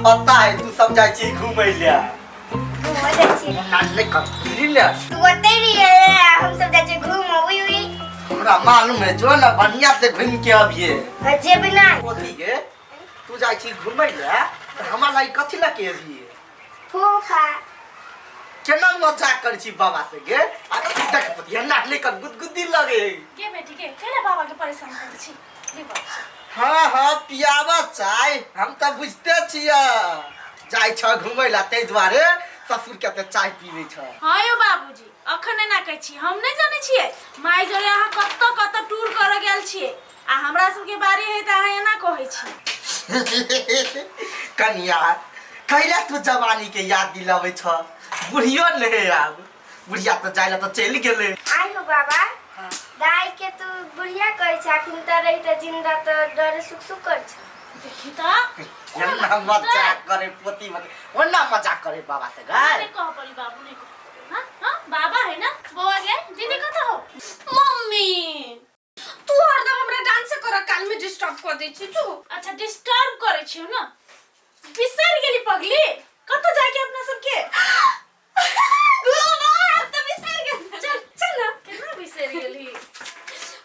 पता है तू सब जाइ छी घूमै ले। घूमऽ जाइ छी। ना नहीं कर बुझली ने। तू ओतै रहिए, हम सब जाइ छी घूमऽ उई उई। हमरा मालूम है, जो ना बढ़िया से घूम के अबिए। हाँ, जेबै ना। पोती गे, तू जाइ छी घूमै ले तऽ हमरा लागि कथी लऽ के अबिए? फोफा। केना मजाक करै छी बाबा से गे? आ देख पोती, एना नहि कर, गुदगुदी लगे। गे बेटी गे, कैला बाबा के परेशान करै छी? ले बाबा। हाँ हाँ, पियाबा चाय, हम तऽ बुझते छियै, जाइ छ घूमै ला ताहि दुआरे ससुर के तऽ चाय पीबै छ। हाँ यौ बाबूजी, अखन एना कहै छी, हम नहि जानै छियै माय जोरे अहाँ कतऽ कतऽ टूर करऽ गेल छियै आ हमरा सबके बारी है तऽ अहाँ एना कहै छी। कनिया, कैला तू जवानी के याद दिलाबै छ? बुढ़ियो नहीं आब, बुढ़िया तऽ जाय ला तऽ चलि गेलै। आइ हो बाबा, दाई के तू बुढ़िया कहै छ, अखन तऽ रही तऽ जिंदा तऽ डरे सुख सुख कर छ। देखी तऽ एना मजाक करे पोती मत, ओना मजाक करे बाबा से गाय। नहीं कह पड़ी बाबू, नहीं कह पड़ी। हाँ हाँ बाबा है ना। बौआ गे, दीदी कतऽ हो? मम्मी, तू हरदम हमरा डांस कर काल में डिस्टर्ब कर दै छी तू। अच्छा डिस्टर्ब करे छियो ना, बिसरि गेली पगली कतऽ जाके अपना सबके घूमा, हम तऽ बिसरि गेल। चल चल ना, केना बिसरि गेली?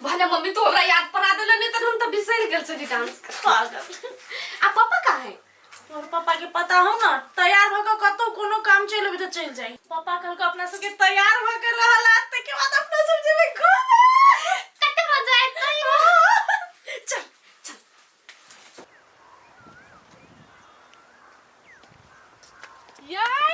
भले मम्मी तू हमरा याद परा देले, नहीं तऽ हम तऽ बिसरि गेल छली डांस कर। पागल। आ पापा कहाँ है? तोहर पापा के पता हो ना, तैयार भऽ कऽ कतौ कोनो काम चलि अबै तऽ चलि जाइ। पापा कहलको अपना सबके तैयार भऽ कऽ रहल आ ताहिके बाद अपना सब जेबै घूमे। कते मजा एतै। चल चल। यै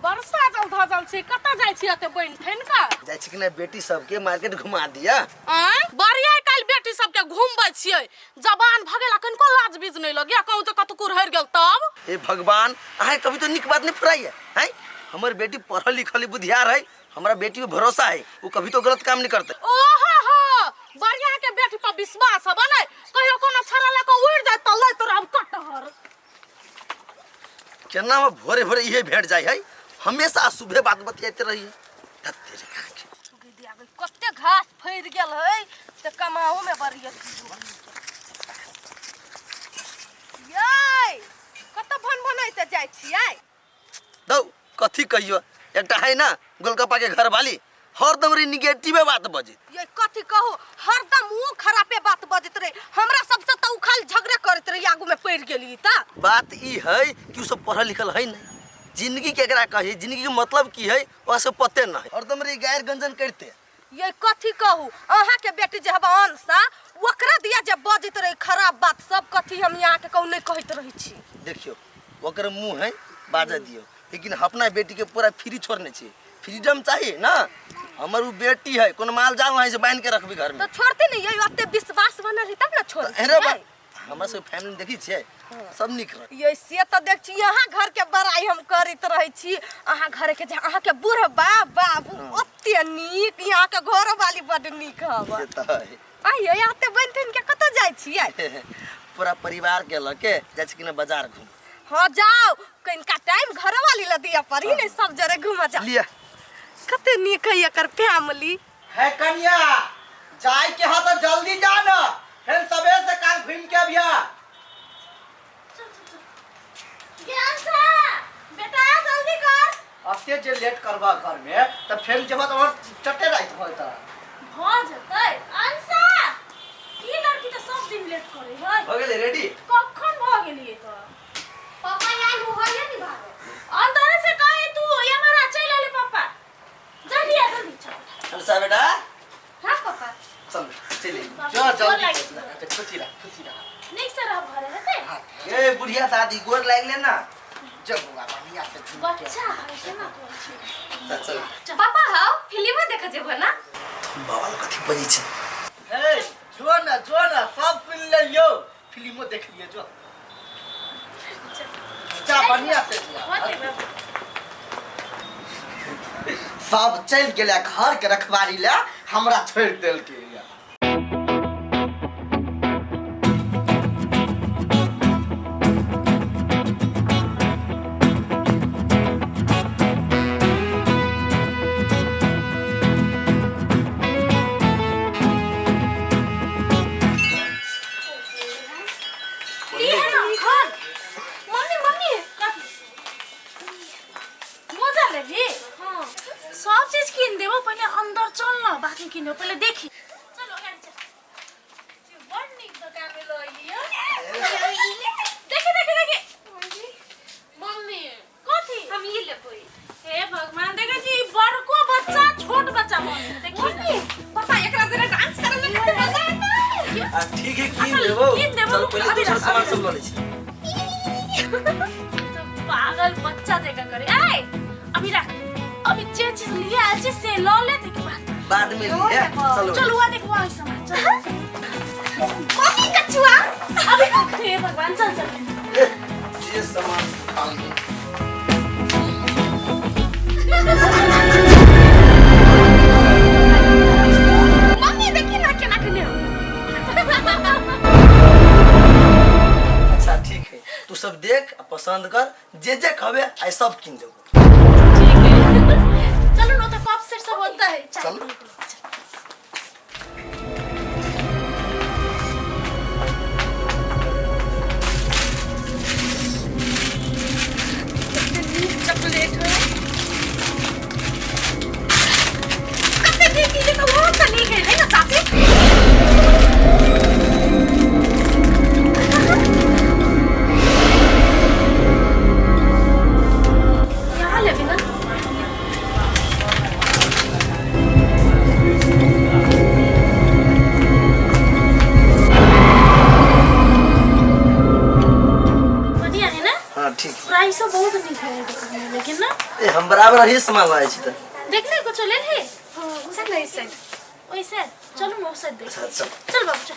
वर्षा जल धजल छै, कतऽ जाइ छी एते बनि ठनि कऽ? जाइ छी कि नहि बेटी सबके मार्केट घुमा दिया। आँय, बढ़िया काल्हि बेटी सबके घुमबै छियै, जवान भऽ गेला कनिको लाज बीज नहि लगैया, कहूँ जे कतौ कुरहरि गेल तब। हे भगवान, अहाँ कभी तो नीक बात नहीं फुराइए हैं? हमर बेटी पढ़ल लिखल बुधियार है, हमरा बेटी पे भरोसा है, वो कभी तो गलत काम नहीं करते। ओहो हो, बढ़िया के बेटी पर विश्वास हबा नै, कहियो कोनो छड़ा लऽ कऽ उड़ि जाय तऽ लैत रहब कटहर। केना में भोरे भोरे इहे भेट जाय है, हमेशा सुबह बात बतियाते रहिए। धत तेरे कहाँ के। दीदी आगे कते घास फैर गेल है तऽ कमाओ में बड़ी अथी यै, कतऽ भन भनाइते जाइ छियै? दौ कथी कहियो, एकटा है ना गोलगप्पा के घर वाली, हरदम रे निगेटिवे बात बजे। ये कथी कहू, हरदम ऊ खरापे बात बजैत रहे, हमरा सबसे तऽ ऊ खाली झगड़े करैत रहे, आगू में पड़ि गेली तऽ। बात ई है कि ऊ सब पढ़ल लिखल है नहीं, जिंदगी केकरा कही, जिंदगी के मतलब की है वह सब पते न है, हरदम रे गैर गंजन करते। ये कथी कहू, अहाँ के बेटी जे हबा अनसा, ओकरा दिया जे बजैत रहे खराब बात सब, कथी हम यहाँ के कहू नहीं कहैत रहै छी। देखियो ओकर मुंह है बाजऽ दियो, लेकिन अपना बेटी के पूरा फ्री छोड़ने छी, फ्रीडम चाहिए ना। हमर उ बेटी है, कोनो माल जाल नहीं से बांध के रखबी घर में। तो छोड़ते नहीं, ये ओते विश्वास बनल है तब ना छोड़ते। अरे बा, हमरा सब फैमिली देखी छियै सब नीक रहे। ये से तो देख छी यहाँ घर के बड़ाई हम करैत रहै छी, अहाँ घर के जे अहाँ के बुढ़बा बाबू ओते नीक, यहाँ के घर वाली बड नीक हवा। से तऽ है। आइयो यहाँ ते बनि ठनि के कतऽ जाइ छियै? पूरा परिवार के लऽ के जाइ छी कि ना बाजार घूम। हाँ जाओ, कनिका टाइम घर वाली ल दिया पड़ी ने, सब जरे घूम जा। लिया। कते नीक है एकर फैमिली। है कन्या, जाय के हा तो जल्दी जा ना, फिर सबेर से काल घूम के अबिया। ज्ञान सा बेटा जल्दी कर। अते जे लेट करबा घर में त फेर जेबा त और चटे रात होय त भ जेतै। अंशा की लड़की त सब दिन लेट करे है। हो गेलै रेडी? कखन भ गेलियै त? पापा आयल हो है नि भागो। अंदर से कहे तू ये मारा चल आले पापा। जल्दी आ जल्दी चल। अंशा बेटा। हां पापा। चल चले। बाप जो रे, गोर जल्दी। लागै छी। अच्छा, खुशी रह, खुशी रह। नीक से रह घरे हेतै? हां। ए बुढ़िया दादी गोर लागले ना। जब बौआ बढ़िया से घूम के। बच्चा है केना कहै छी? चल, चल। पापा हां फिल्म देख जेबो ना। बाबा कथी बजै छै? हे जो ना, जो ना, सब सुन लेलियो, फिल्मो देख लियो, जो जा बढ़िया से जिया। होतै बाबू। सब चलि गेलै घर के रखवारी ले, हमरा छोड़ि देलकै। ली है ना अखन। मम्मी, मम्मी, आ ठीक है कीन अच्छा, देबो। कीन देबो, चल पहिले अभी दोसर रख, सामान अभी सब लऽ लै छी। तो पागल बच्चा जकाँ करे। ए अभी रख, अभी जे चीज लिए आयल छी से लऽ ले, ताहिके बाद बाद में लिए। चलो चल हुआ देखो वहाँ सामान, चल। मम्मी कछुआ अभी हे भगवान, चल चल। ए, जे सामान आन। मम्मी देखी ना केना केने। अच्छा ठीक है, तू सब देख आ पसंद कर, जे जे कहबे आई सब कीन देबो। ठीक है चलो ना, तो कप सेट सब होता है। चाय चल। P low. चॉकलेट है कते नीक ई तऽ ओहो तऽ नीक है ना चाची? यहाँ लेबी ना? बढ़िया है ना? हाँ ठीक है। प्राइसो बहुत नीक है दुकान में, लेकिन ना ए हम बराबर ही सामान लाए छी तऽ। देख ले, कुछ ले ले। हाँ उसे नहीं सही। वैसे चलो ना, उसे देख। अच्छा चल। चल बाबू चल।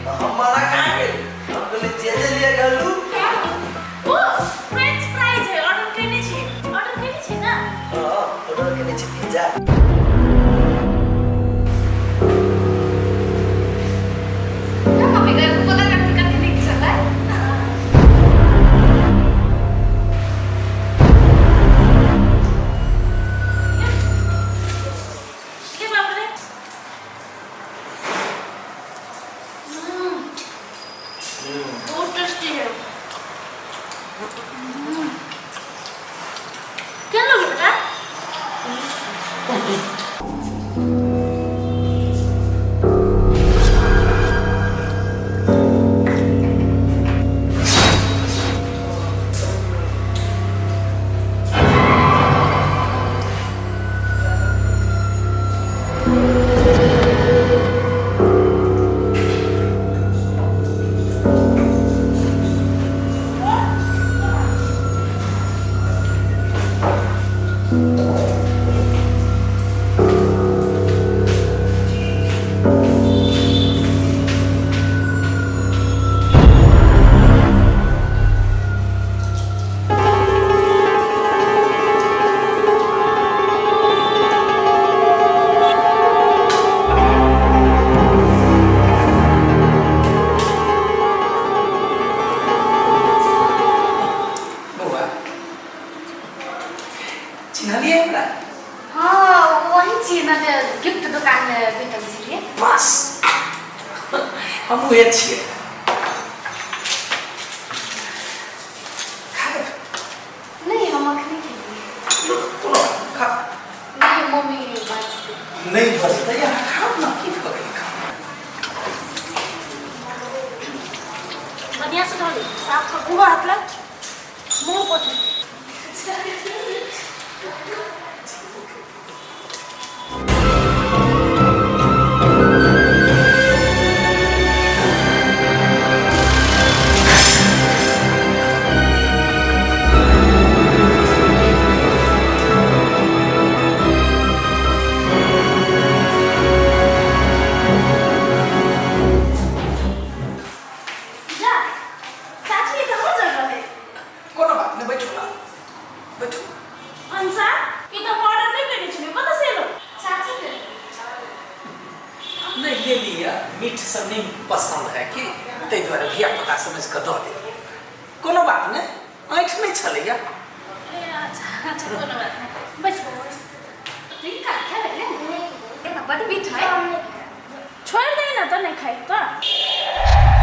हम मना कहाँ गेली? हम कहली जे जे लिए कहलू। ओ फ्रेंच फ्राइज है, ऑर्डर केने छी, ऑर्डर केने छी ना? हाँ ऑर्डर केने छी पिज्जा। ना मम्मी गए बोला कथी कथी नीक छलै। के बाप रे, बहुत टेस्टी है। क्या लोगे बेटा? बौआ, चिन्हलियै हमरा? हाँ वही छियै ना जे गिफ्ट दुकान में भेटल छलियै। बस हम उहे छियै। खाए। नहीं, हम अखनी खेलियै। कोनो खा। नहीं मम्मी, बात नहि बचतै, अहाँ खाउ ने, की भऽ गेल, खाउ। बढ़िया से धोली, साफ कर, गोबर हाथ लग, मुंह पोछ। अंसा ई तऽ हम ऑर्डर नहि कयने छलियै कतऽ से एलौ चाची के नहि ले लिअ मीठ सब नहि पसन्द है कि ताहि दुआरे धिया पुता समझि कऽ दऽ देलियै कोनो बात नहि ऐंठ नहि छलैया ए अच्छा अच्छा कोनो बात नहि बैस बैस तू ई का खेबै ने देखा बड मीठ है छोड़ि दे ने तऽ नहि खाइ तऽ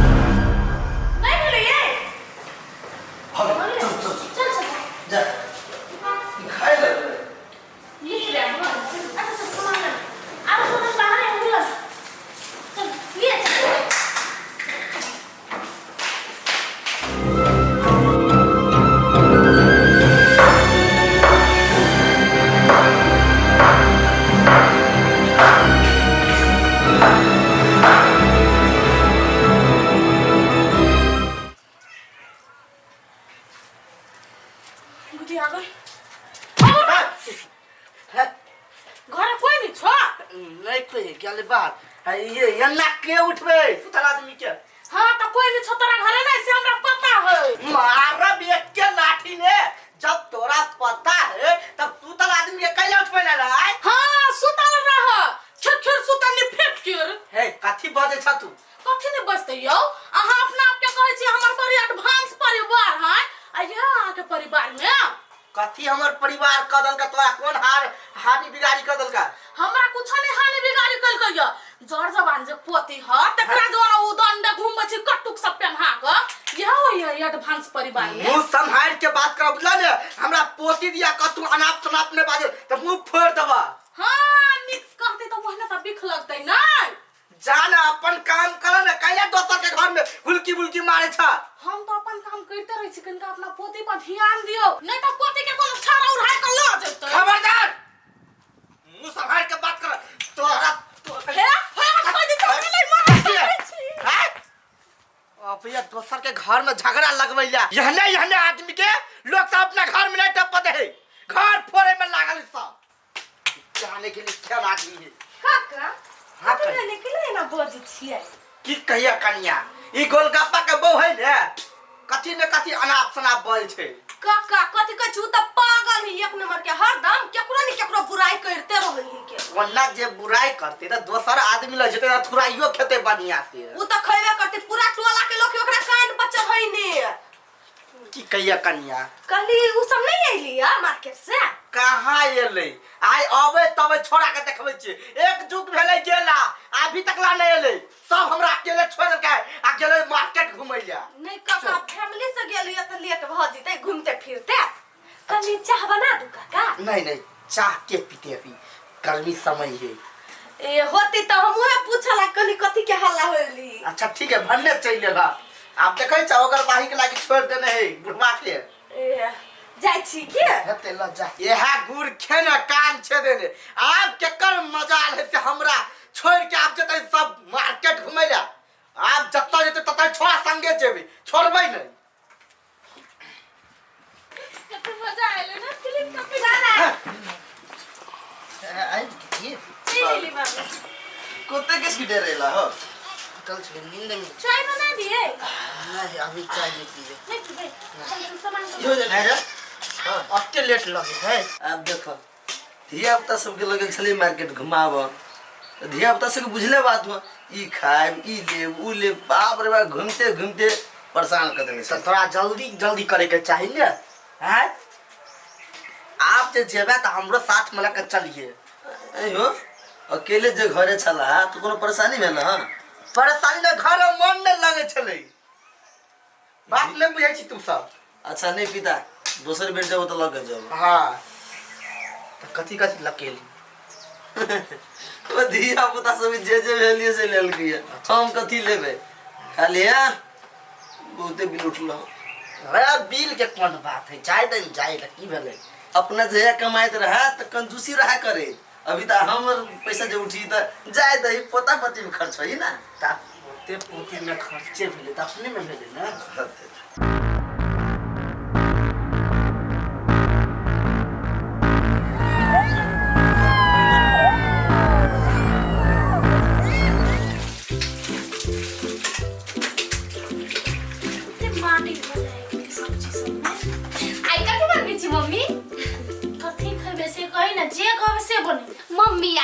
नहि भेलै यै भऽ गेल, चल चल चल चल जा ई खाय लगलै लिख दे अच्छा चल सामान ले आरो सामान बाहर है मिलल चल लिए चल बुद्धि आ गई है, घर कोई नहीं छो नहि कोई गेलै बाहर है, ये एना के उठबै सुतल आदमी के हाँ तो कोई नहीं छो तोरा घरे नहीं से हमरा पता है मारब एक के लाठी ने जब तोरा पता है तब सुतल आदमी के कैला उठबै ला रहा हाँ सुतल रह खेर खेर सुतल नहीं फेंक खेर हे कथी बजै छ तू कथी नहीं बजते यौ अहाँ अपना आप के कहै छी हमर बड़ी एडवांस परिवार है आ यह अहाँके परिवार में कथी हमर परिवार कऽ देलका तोरा कोन हार हानि बिगाड़ी कऽ देलका हमरा कुछो नहीं हानि बिगाड़ी कलकै य जर जवान जे पोती ह तकरा जवान उ दंड घुमबै छी कटुक सब पेन्हा क यह होई है एडवांस परिवार में मुंह सम्हार के बात कर बुझला ने हमरा पोती दिया कह तू अनाप शनाप ने बाजे तऽ मुंह फोड़ देबा हाँ निक कहते तो वहने त बिख लगतै नहीं जा ना अपन काम कर ना कैला दोसर के घर में हुलकी बुलकी मारे छ हम तो अपन काम करते रहै छी कनिका अपना पोती पर ध्यान दियौ नहीं तो पोती के कोनो छाड़ा उड़ाय के ल जेतै खबरदार मुंह संभाल के बात कर तोरा हे हे कह दी तो नहीं मार सकै छी हैं? अब ये दोसर के घर में झगड़ा लगबैया यहने यहने आदमी के लोग सब अपना घर में नहीं टपत है घर फोड़े में लागल सब जाने के लिए क्या आदमी है काका हाँ, अपने कहिया। निकले ना बजै छियै की कहिया कनिया ई गोलगप्पा के बहू है ने कथी ने कथी अनाप शनाप बजै छै काका कथी कहै छी उ तऽ पागल है एक नंबर के हरदम केकरो ने केकरो बुराई करते रहै है के ओना जे बुराई करते तऽ दोसर आदमी लग जेतै तऽ थुराइयो खेतै बढ़िया से उ तऽ खैबे करते पूरा टोला के लोग ओकरा कान पर चढ़ैने की कहिया कनिया कहली उ सब नहीं अइली है मार्केट से कहाँ एलै आइ अबै तबै छोड़ा के देखबै छियै एक जुग भेलै गेला अभी तक ला नहि एलै सब हमरा अकेले छोड़ देलकै आ गेलै मार्केट घुमै लए नहीं काका फैमिली से गेली है तऽ लेट भऽ जेतै घूमते फिरते कहली चाह बना दू काका नहीं नहीं चाह के पीते अभी गर्मी समय है ए होती तऽ हमहूँ पूछला कहली कथी के हल्ला होली अच्छा ठीक है भन्ने चलि एला आब देखै छ ओकर बाही के लागी छोड़ देने है बुढ़वा के ए जाइ छी के हेते ल जा इएह गुड़ खेने कान छे देने आब केकर मजाल है से हमरा छोड़ के आब जेतै सब मार्केट घुमै लए आब जतऽ जेतै ततऽ छोड़ा संगे जेबै छोड़बै नहि कते मजा आयल ना फिल्म कते चलि एली बाबू कते के सीधे रहला हो कल छे नींद में चाय बना दिए नहीं अभी चाय नहीं पीए नहीं पीबै चल चल सामान सब यो नहीं रे अते लेट लगे है आब देखो धिया पुता सबके लगल छलै मार्केट घुमाब तऽ धिया पुता सबके बुझले बात हुआ ई खायब ई लेब ऊ लेब बाप रे बाप घूमते घूमते परेशान कर देने तऽ छलै तोरा जल्दी जल्दी करे के चाही ने हैं आप जे जेबे तऽ हमरो साथ में लऽ के चलिए अयो अकेले जे घरे छला तऽ कोनो परेशानी भेल हँ परेशानी ने घर में मन नहि लगै छलै बात नहि बुझै छी तू सब अच्छा नहि पिता दोसर बेर जब तऽ लऽ के जाब हाँ तऽ कथी कथी लकेली ओ धिया पुता सब जे जे भेलिए से लेलकै हम कथी लेबै खाली है बहुते बिल उठल अरे बिल के कोन बात है जाय दे जाय दे की भेलै अपना जहिया कमाइत रहा तऽ कंजूसी रहा करे अभी तऽ हमर पैसा जे उठी तऽ जाय दही पोता पोती में खर्च होई ना तऽ पोते पोती में खर्चे भेलै तऽ अपने में भेलै ने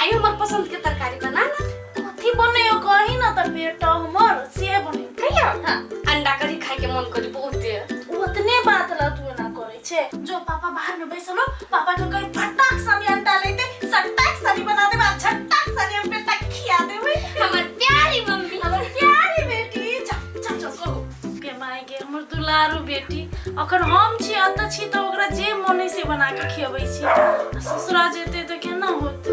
आई हमर पसंद के तरकारी बना ना। कथी बनैयो कही ना त बेटा हमर से बने कहियो। हां, अंडा करी खाए के मन करी बहुते। उतने बात ला तू ना करे छे। जो पापा बाहर में बैसल हो, पापा के कही फटाक सनी अंडा लेते, सटाक सनी बना देबे, झटाक सनी हम बेटा के खिया देबे। हमर प्यारी मम्मी, हमर प्यारी बेटी। चल चल चल कहू के माय गे हमर दुलारू बेटी। अखन हम छी अत छी त ओकरा जे मन है से बना के खियाबै छी। ससुरा जेते त केना होत?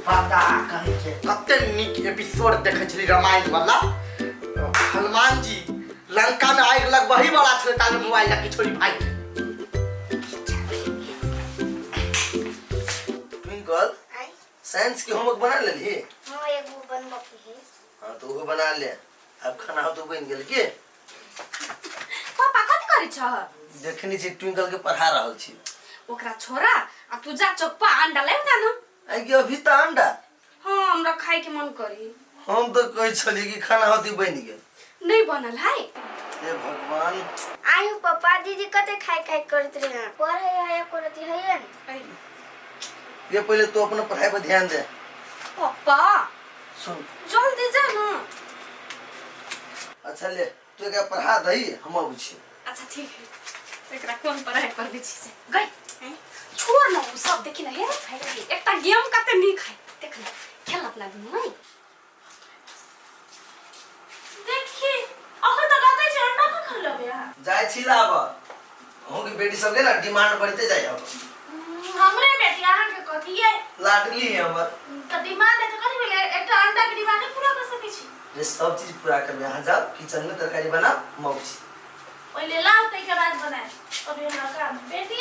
पता कहे के कते नीक एपिसोड देखै छली रामायण वाला। हनुमान जी लंका में आगि लगबही वाला छलै ताले मोबाइल लऽ के छोड़ी भाई के। ट्विंकल, साइंस के होमवर्क बना लेली? हां, एगो बनबऽ के है। हां तो ओहो बना ले। अब खाना हो तो बन गेल के। पापा कथी करै छ? देखनी छी ट्विंकल के पढ़ा रहल छी। ओकरा छोरा आ तू जा चौक पर अंडा लाबि दे ना। आई के अभी त अंडा? हां, हमरा खाए के मन करी। हम तो कहै छली कि खाना होती बन गेल। नहीं बनल है। हे भगवान। आयु पापा दीदी कते खाए खाए करत रहे, पढ़े है करत है न। ये पहले तू अपना पढ़ाई पर ध्यान दे। पापा सुन जल्दी जा ना। अच्छा ले तू एकरा पढ़ा दही, हम अबै छी। अच्छा ठीक है, एकरा कोन पढ़ाई पर दै छी से गई छोड़ ना उ सब। देखी ना हे एकटा गेम कते नीक है, देख ना खेल अपना दुनू नहीं। देखी अखन त कतै छै अंडा कखन लेबै अहाँ? जाइ छी लाब। अहूँ के बेटी सबके ना डिमांड बढ़ते जाइ अब। हमरे बेटी अहाँ के कथी है? लाडली है हमर। त डिमांड है त कथी भेलै? एकटा अंडा के डिमांड नहीं पूरा कर सकै छी? रे सब चीज पूरा करबे। अहाँ जाओ किचन में तरकारी बनाओ, हम अबै छी। पहिले लाओ तै के बाद बनाए। अभी हमरा काम बेटी।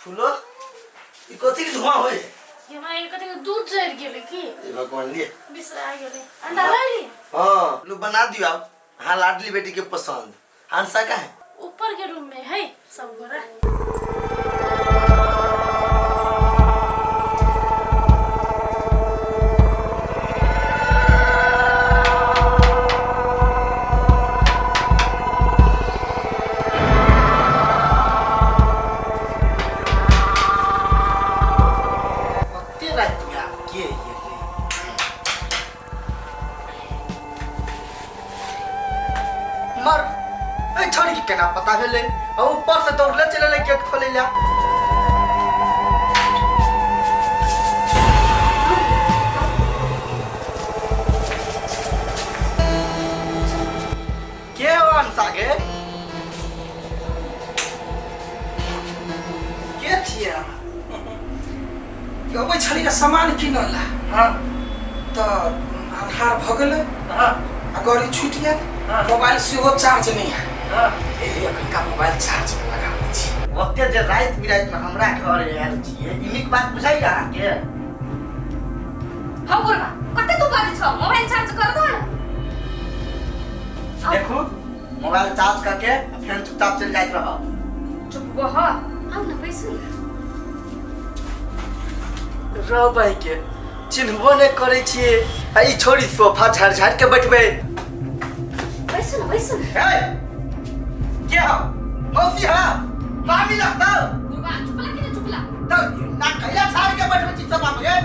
फूलो, ई कथी के धुआं होय? ये माय कथी के दूध जरि गेलै की? हे भगवान लिए बिसरा गेलै। अंडा लै ली? हां लो बना दियो अब। हां लाडली बेटी के पसंद। हंसा का है? ऊपर के रूम में है सब गोरा। कते राति में आब के एलै? मर ए छोड़ी के केना पता भेलै? आ ऊपर से दौड़ले चले एलै गेट खोलै ला। के हो अंसा गे? के छियै अहाँ? अबै छलियै सामान किनऽ ला। हां त अन्हार भऽ गेलै। हां आ गाड़ी छूटि गेल। मोबाइल सेहो चार्ज नहीं है। हां, एहि अखनका मोबाइल चार्ज में लगाबै छी। ओते जे राति बिराति में हमरा घर आयल छियै, ई नीक बात बुझाइया अहाँके? हौ बुढ़बा कते तू बाजै छ? मोबाइल चार्ज कर दो ना। देखू मोबाइल चार्ज करके फेर चुपचाप चलि जाइत रहब। चुप बह, आउ ना बैसू ना। रहबै के चिन्हबो नहि करै छियै आ ई छोड़ी सोफा झाड़ि झाड़ि के बैठबै। बैसू ना बैसू ना। हे के हो? मौसी हो? मामी लगतौ? बुढ़बा चुपला कि नहीं चुपला? त ना कैला झाड़ि के बैठबै छी सोफा पर गे?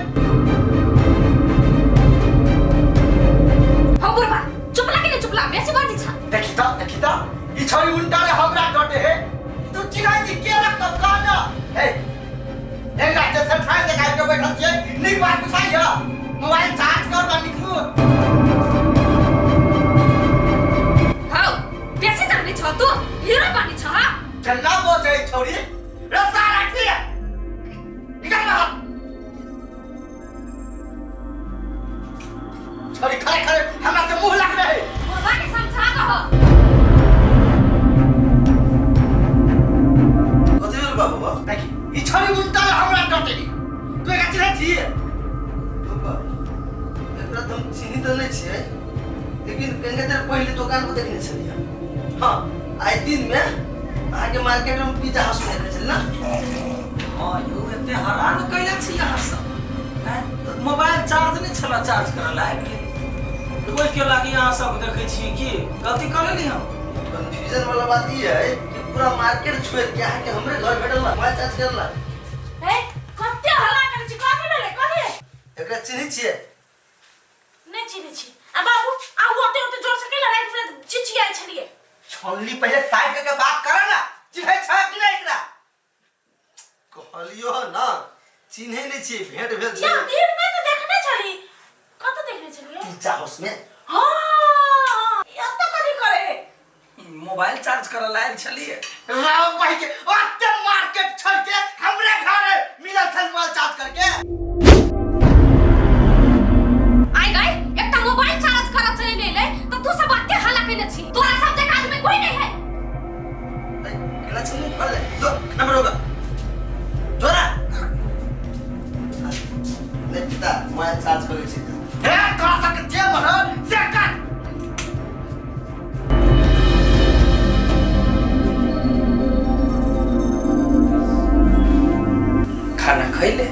हौ बुढ़बा चुपला कि नहीं चुपला? बेसी बाजै छ। देखी त, देखी त ई छोड़ी उल्टा रे हमरा डटे हे। तू चिन्है छी के लगतौ कह न। हे ए ना जे सठाइ देखाइ छोरी खड़े खड़े हमरा से मुंह लग रहे। बुढ़वा के समझा दहो। कथी भेल बाबू? देखी ई छोरी उल्टा हमरा डटेली। तू एकरा चिन्है छियै? एकरा तऽ हम चिन्ही तऽ नहि छियै, लेकिन कनिका देर पहिले दोकान पर देखने छलियै। हाँ, आइ दिन में अहाँके मार्केट में पिज्जा हाउस में देखने छलियै ना। हाँ यौ, एते हरान कैले छी अहाँ सब। मोबाइल चार्ज नहीं छला, चार्ज करऽ ला आबि गेल। ओहिके लागी अहाँ सब देखै छी कि गलती कऽ लेली हम। कंफ्यूजन वाला बात ई है कि पूरा मार्केट छोड़ के अहाँके हमरे घर भेटल ला मोबाइल चार्ज करला। ए कते हल्ला करै छी, कथी भेलै कथी? एकरा चिन्है छियै? नहि चिन्है छी। आ बाबू आ ओते ओते जोर से कैला राति में चिचियाइ छलियै? छोली पहिले साइड करके बात कर ना, चिन्है छ कि नहीं एकरा? कहलियो ना चिन्है नहीं छियै, भेंट भेल या छलै दिन में तऽ देखने छली। कतऽ देखने छलियै? पिज्जा हाउस में। हाँ एतऽ कथी करे है? मोबाइल चार्ज करऽ ला आयल छलियै। राम भाई के ओते मार्केट छोड़ के हमरे घर मिलल छल मोबाइल चार्ज करके। आइ गई एकटा मोबाइल चार्ज करऽ चलि एलै तऽ तू सब एते हल्ला केने छी, तोरा सब जकाँ आदमी कोई नहीं है। केना छै मुंह खोल ले, जो खाना होगा जोरा नहीं पिता मोबाइल चार्ज करै छै। हे तोरा सबके जे मन से कर। खाना खैले?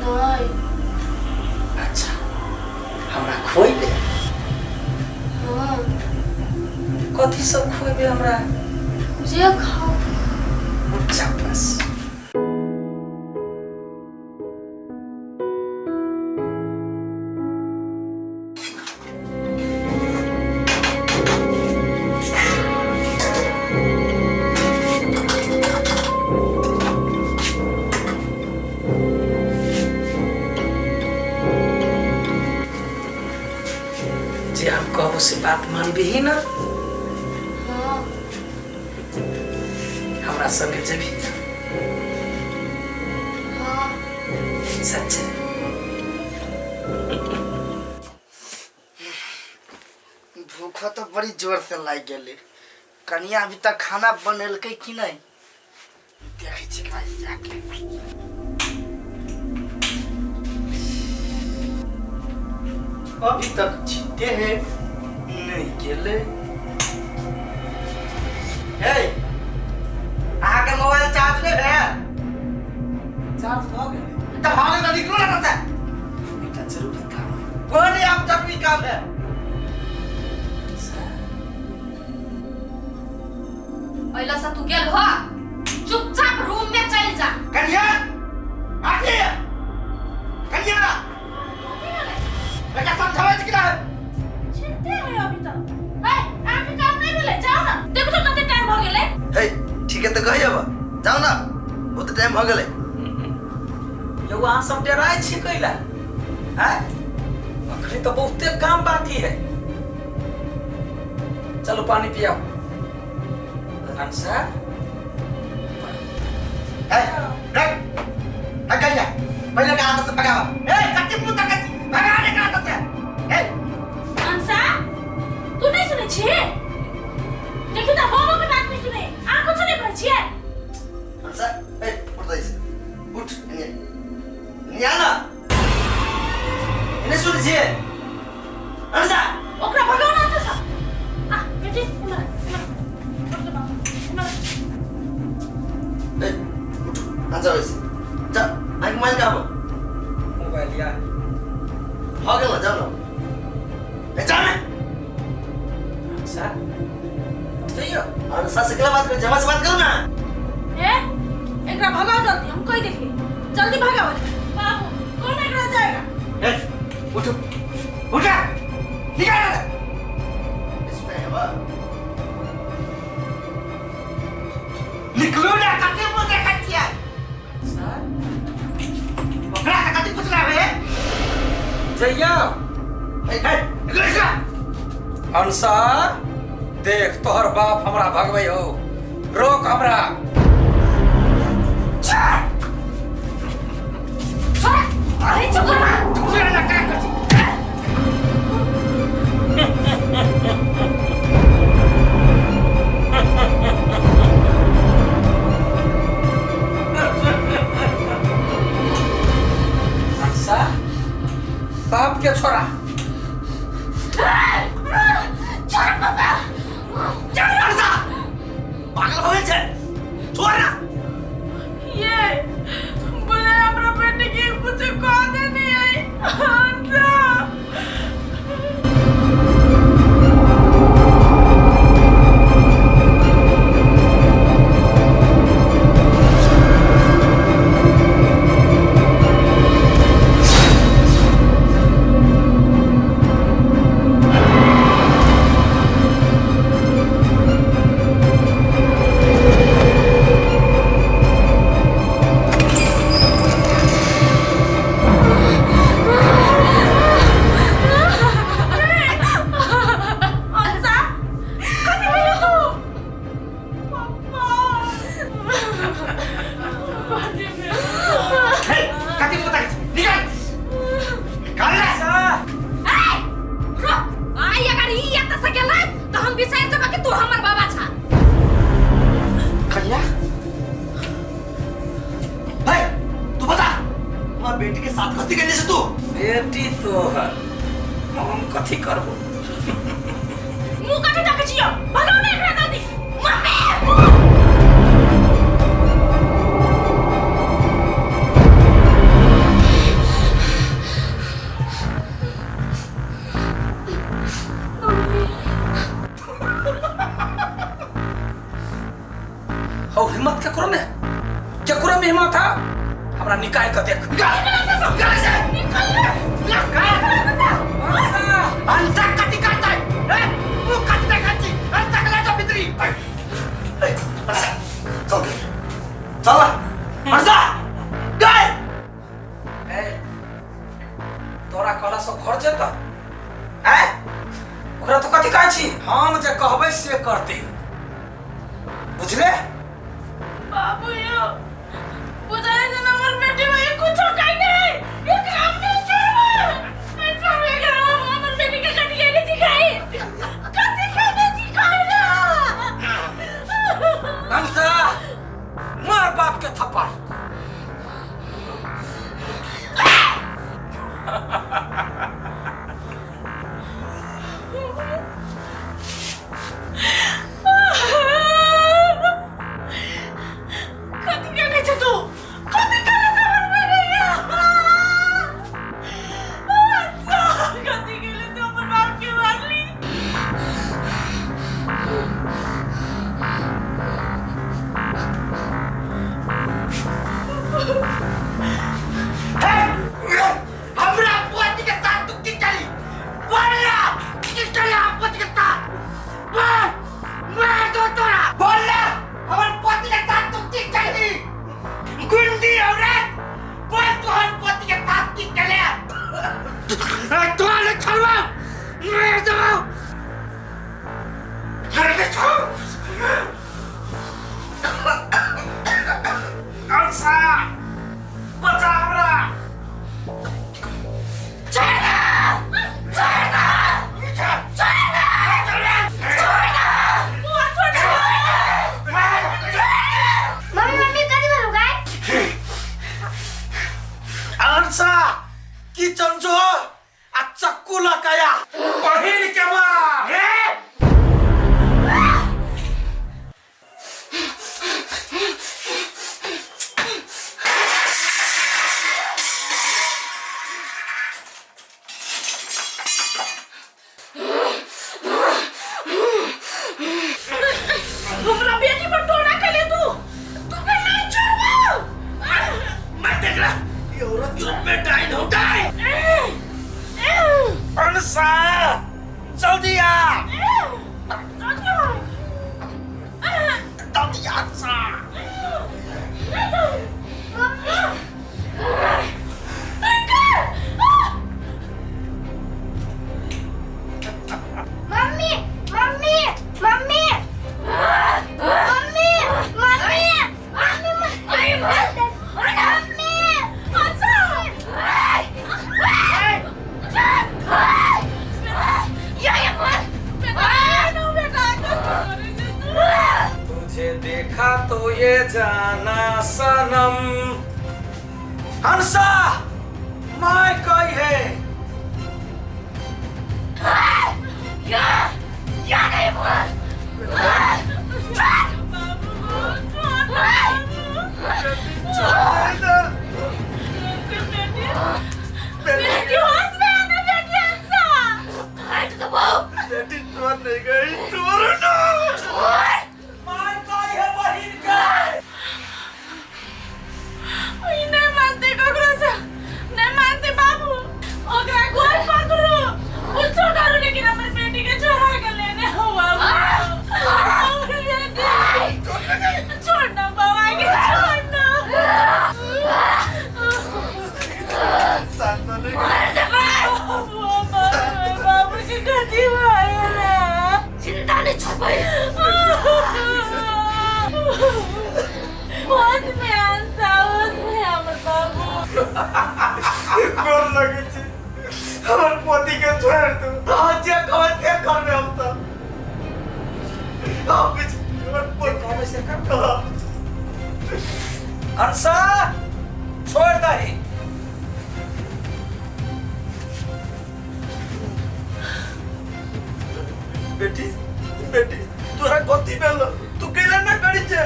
नहीं। अच्छा, हमरा खोइबे? हाँ। कथी सब खोइबे हमरा? जे खाओ। चापस। जे हम कहबो से बात मानबी ना? हाँ। हमरा संगे जेबी ना? हाँ। सच्चे? भूख तो बड़ी जोर से लाग गेलै। कनिया अभी तक खाना बनेलकै कि नहीं? देखै छी भाई जाके। अभी तक छिटे है नहीं गेलै। हे अहाँके मोबाइल चार्ज नहीं भेल? चार्ज भऽ गेलै। तऽ भऽ गेल तऽ निकलू ना एतऽ से। एकटा जरूरी काम है। कोन आब जरूरी काम है? पहले से तू गेल हो, चुपचाप रूम में चल जा। कन्या आके कन्या एकरा समझाबै छी कि नहीं? चिन्ते है अभी तक। ए अहाँके काम नहीं भेलै, जाओ ना। देखू तऽ कते टाइम भऽ गेलै। हे ठीक है तऽ कही अब जाओ ना, बहुत टाइम भऽ गेलै। यौ अहाँ सब डराइ छी कैला? हैं अखनी तऽ बहुते काम बाकी है। चलो पानी पियाओ। अंसा ए रख रख कन्या पहिले के आदत से भगावा। ए कच्ची मुंह तक कच्ची भगा दे के आदत से। ए अंसा तू नहीं सुनै छी? देखी तऽ बाबू के बात नहीं सुनै, अहाँ कुछ नहीं कहै छियै? अंसा ए उठ दे से, उठ एने एने आ ना, एने सुन छियै अंसा। ओकरा भगाओ ना एतऽ सँ। आ बेटी इम्हर इम्हर छोड़ दे बाबू इम्हर। ए उठ अंसा वैसे जा, आइ मोबाइल कहाँ बा? मोबाइल या भऽ गेल ना, जाओ ना। ए जाओ ना। अंसा जइयो। अंसा से केला बात करू, जमा से बात करू ना। ए एकरा भगाओ जल्दी, हम कहि देलियै जल्दी भगाओ। बाबू कौन एकरा जाएगा? ए उठ उठ निकाल। इसमें है बा निकलू ना, कच्ची मुंह देखै छियै? अंसा ओकरा से कथी पूछना बे? जइयो। ए ए निकलू से। अंसा देख तोहर बाप हमरा भगबै हो, रोक हमरा। छोड़ अरे चुप कर। तू ना क्या कर छी? छोरा छोड़ पापा अंसा पागल हो गेल छै छोड़ ना ये बोले हमरा बेटी के कुछ कह देनी है अंशा अंशा कथी भेलो तू पापा कथी भेलो हे कथी पता छै निकल निकल ले ए रुक आई अगर ई एतऽ से गेलै तऽ हम बिसरि जेबै कि तू हमर बाबा छा कन्या भाई तू बता हमार बेटी के साथ कथी केने से तू बेटी तोहर हम कथी करबो मुँह कथी देखै छियौ भगाउ ने एकरा जल्दी मम्मी हौ हिम्मत केकरो ने केकरो में हिम्मत है हमरा निकाल के देख निकल से निकल ले अंशा अंसा कथी करतै ए तू कथी देखै छी अंसा के ले जा भीतरी ए, अंसा चल गए चल ना अंसा गए ए तोरा कहला से घर जेता ऐ ओकरा तो कथी कहै छी हम जे कहबै से करतै बुझले बाबू यो बुझाय जे हमर बेटी भाई कुछो कहि नहीं एकरा हम नहीं छोड़बै नहीं छोड़बै एकरा हम हमर बेटी के कथी कहने सिखाई कथी कहने सिखाई ना अंशा मार बाप के थप्पड़ कथी कहने छै तू कथी कहने छै हमर बेटी के अच्छा कथी कहले तू हमर बाप के मारली हमरा पोती के साथ तू की करी बोल ना की करी हम पोती के साथ बोल मार दो तोरा बोल ना हमर पोती के साथ तू की करी गुंडी औरत बोल तू हमर पोती के साथ की करे तोरा ले छलवा मार दो अरे छोड़ अंशा बचा हमरा मम्मी मम्मी कथी भेलौ गाय अंशा किचन जो आ चक्कू लकाया बहिन के मार हमरा बेटी पर टोना केले तू तू के नहीं छोड़बो मैं देख रहा ये औरत के रूप में डाइन हो डाइन अंशा जल्दी आ जल्दी आ अंशा Mummy mummy mummy mummy mummy mummy mummy तुझे देखा तो ये जाना सनम हंसा मैं कही है नहीं गई छोड़ ना। मार काई है बहिन के। ई नहीं मानते ककरो से, नहीं मानते बाबू। ओकरा गोर पकड़ू, कुछो करू, लेकिन हमर बेटी के छोड़ा के लेने हो बाबू। हमर बेटी छोड़ ना बाबा के, छोड़ ना। बाबू के कथी भइल रे? जिंदा नहीं छोड़बै। होश में आंसा, होश में हमर बाबू। गोर लगे छी, हमर पोती के छोड़ दू। हाँ जे कहबै से करबै हम सब। हाँ बीच हमर पोती कहबै से कर। अंसा छोड़ दही। बेटी बेटी तोरा कथी भेल? तू कैला ना करी छे?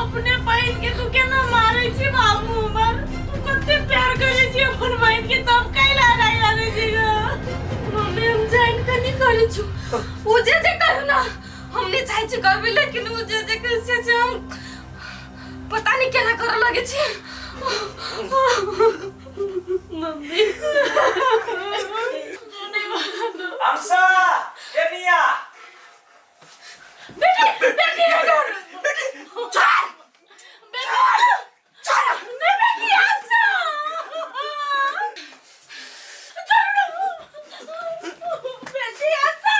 अपने बहिन के तू केना मारै छी बाबू हमर? तू कते प्यार करै छी अपन बहिन के, तब कैला नहीं करै छी ग? मम्मी हम जान के नहीं करै छु। उ जे जे करू ना हम नहीं चाहै छी करबै, लेकिन उ जे जे कहै छै से हम पता नहीं केना करऽ लगै छी। Mummy अंसा anyway. बेटी बेटी बेटी छोड़, बेटी छोड़, नहीं बेटी आंसा छोड़, बेटी आंसा।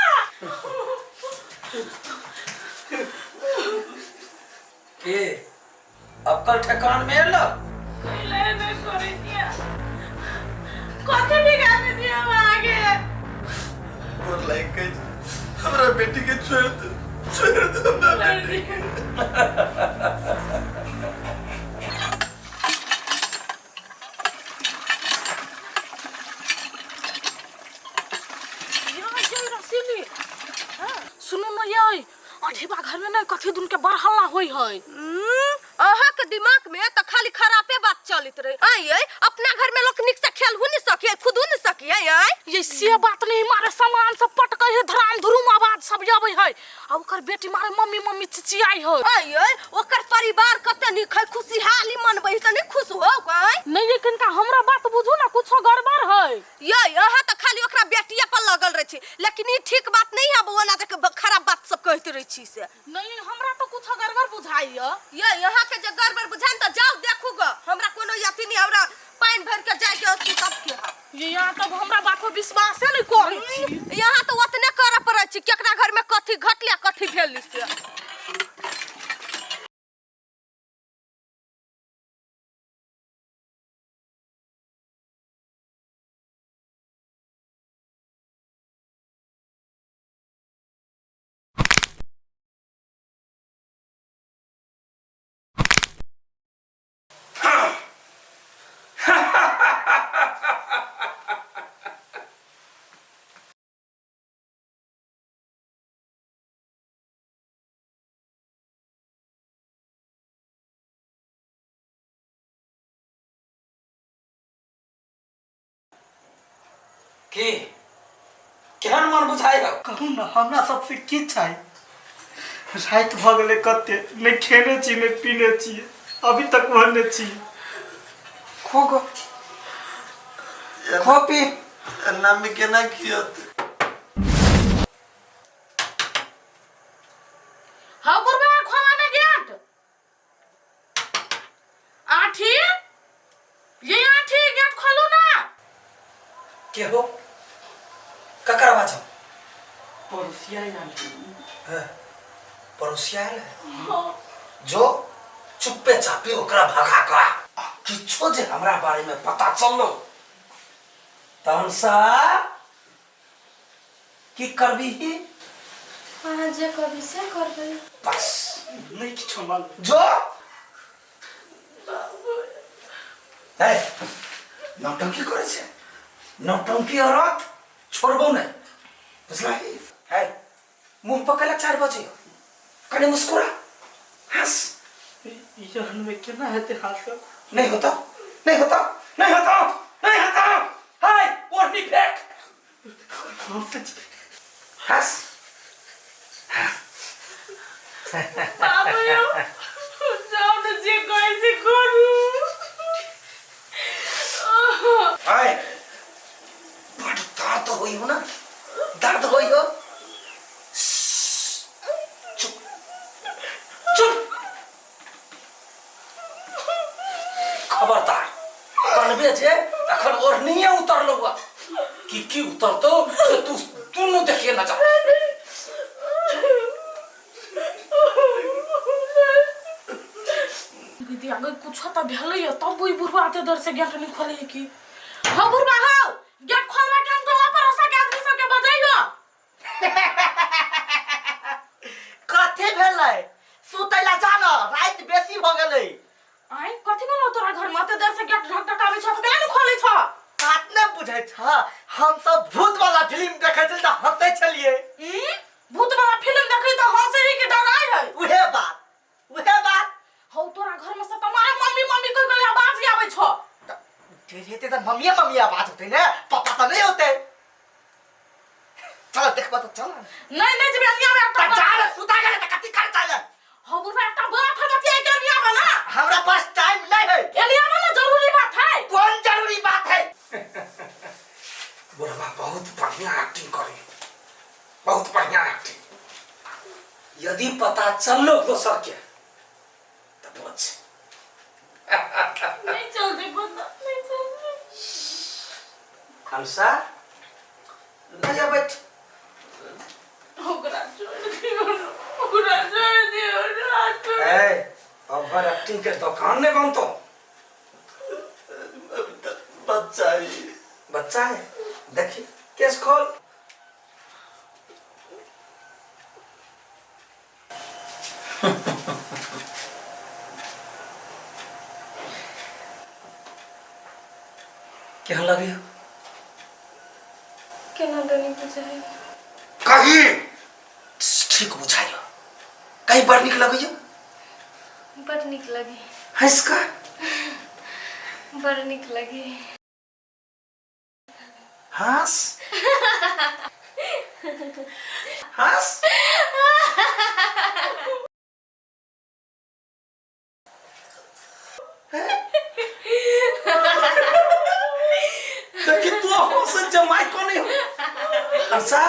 के अब कल ठेकान में एलो? कैला नहीं करै छियै, कथी बिगाड़ने छियै हम आगे? गोर लाग गई, हमरा बेटी के छोड़ दे, छोड़ दे हमरा बेटी के। सुनू न यै, अठेबा घर में न कथी दुन के बड़ हल्ला होई है। अहाँ के दिमाग में तो खाली खराबे बात चलत रहे। आय अपना घर में लोग निक से खेलहु नहीं सके, खुदू नहीं सके। आय ये से बात नहीं, मारे सामान सब पटकै है, धराम धुरुम आवाज सब आबै है, आ ओकर बेटी मारे मम्मी मम्मी चिचियाई है। आय ओकर परिवार कते निक है, खुशहाली मनबै त नहीं खुश हो आय? नहीं ये कनका हमरा बात बुझू ना, कुछो गड़बड़ है। ये अहाँ त खाली ओकरा बेटिया पर लगल रहे छी, लेकिन ई ठीक बात नहीं है ओना जे खराब बात सब कहते रहे छी से। नहीं हमरा तो कुछो गड़बड़ बुझाई है। ये यहाँ के जे गड़बड़ बुझाइन त जाओ देखू ग, हमरा कोनो अथी नहीं, हमरा पानि भर के जाय के अथी तब के है। ये यहाँ तो हमरा बात पर विश्वास नहीं करै छी। यहाँ तो ओतने करऽ पड़ै छी, केकरा घर में कथी घटले कथी भेल से। के केहन मन बुझाइ हौ? कहू ना हमरा सबसे की चाही? राति भऽ गेलै कते, नहि खेने छी नहि पीने छी, अभी तक भरने छी। खो गो खो पी। एना में केना खियत? हाँ बुढ़बा खोला ना गेट। आठी ये आठी गेट खोलू ना। के हो? ककर आवाज हो? पड़ोसिया आयल। हाँ, पड़ोसिया आयल है? जो चुप्पे चापे ओकरा भगा का किछो जे हमरा बारे में पता चललो तहन सा की करबी ही? अहाँ जे कहबै से करबै। बस नहीं किछो मालूम। जो ए नौटंकी करे छे, नौटंकी औरत छोड़बो नहीं, बुझलही? है मुंह पकड़ला 4 बजे कने मुस्कुरा हंस। यहन में केना हेतै हाथ? नहीं होता, नहीं होता, नहीं होता, नहीं होता। हाय ओढ़नी फेंक। हंस। बाबू यौ जाउ ने जे कहै से करू। आय बड दर्द होइ हो ना, दर्द होइ हो। चुप चुप, खबरदार कनबे जे अखन ओढ़निए उतरलो हुआ की की उतरतो से तू दुनू देखिए ना जा। दीदी अगर कुछ तो भेलै तब ओइ बुढ़वा एते देर से गेट नहीं खोले की। हाँ बुढ़वा हौ गेट खोलबा के हम टोला पड़ोसा के आदमी सबके बजैयो। कथी भेलै? सुतै ला जा न, राति बेसी भऽ गेलै। आइ कथी भेलौ तोरा घर में एते देर से गेट ढक ढकाबै छौ तऽ केना खोलै छौ? बात नहि बुझै छ, हम सब भूत वाला फिल्म देखै छली तऽ हंसै छलियै। भूत वाला फिल्म देखै तऽ हंसै है कि डराइ है? उहे बात, उहे बात। हौ तोरा घर में से तऽ मारे मम्मी मम्मी कहि कहि आवाज आबै छौ। डेढ़ेते तऽ मम्मीए मम्मी आवाज होतै ने, पापा तऽ नहि होतै। चल देखबा तऽ चल। नहीं नहीं जेबे अनिया में तऽ जा ने, सुता गेलै तऽ कथी कर चाहे? हौ बुढ़वा एकटा बात है बतियाए के अनिया में ना। हमरा पास टाइम नहीं है। अनिया में ना जरूरी बात है। कौन जरूरी बात है? बुढ़वा बहुत बढ़िया एक्टिंग करे, बहुत बढ़िया एक्टिंग। यदि पता चललो दोसर के तो बच। नहीं चलते पता नहीं चलते। हंसा ले जा बैठ। ओकरा छोड़ दियो, ओकरा छोड़ दियो, हाथ। ए ओवर एक्टिंग के दुकान नहीं बनतो। बच्चा है, बच्चा है, देखिए केस खोल। केहन लगे हो? केना दनी बुझाइ? कही ठीक बुझाइयो, कहीं बड़ नीक लगैयो? बड़ नीक लगे। हंस का बड़ नीक लगे। हंस हंस। देखी तू हंस जमाई को नहीं हो। हंसा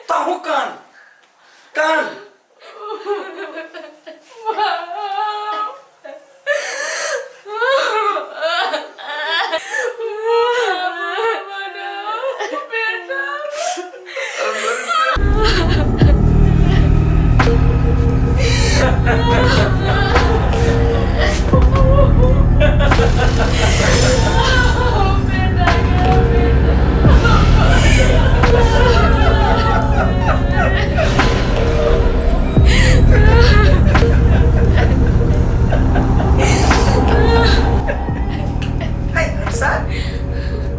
तहु कान कान। है हंसा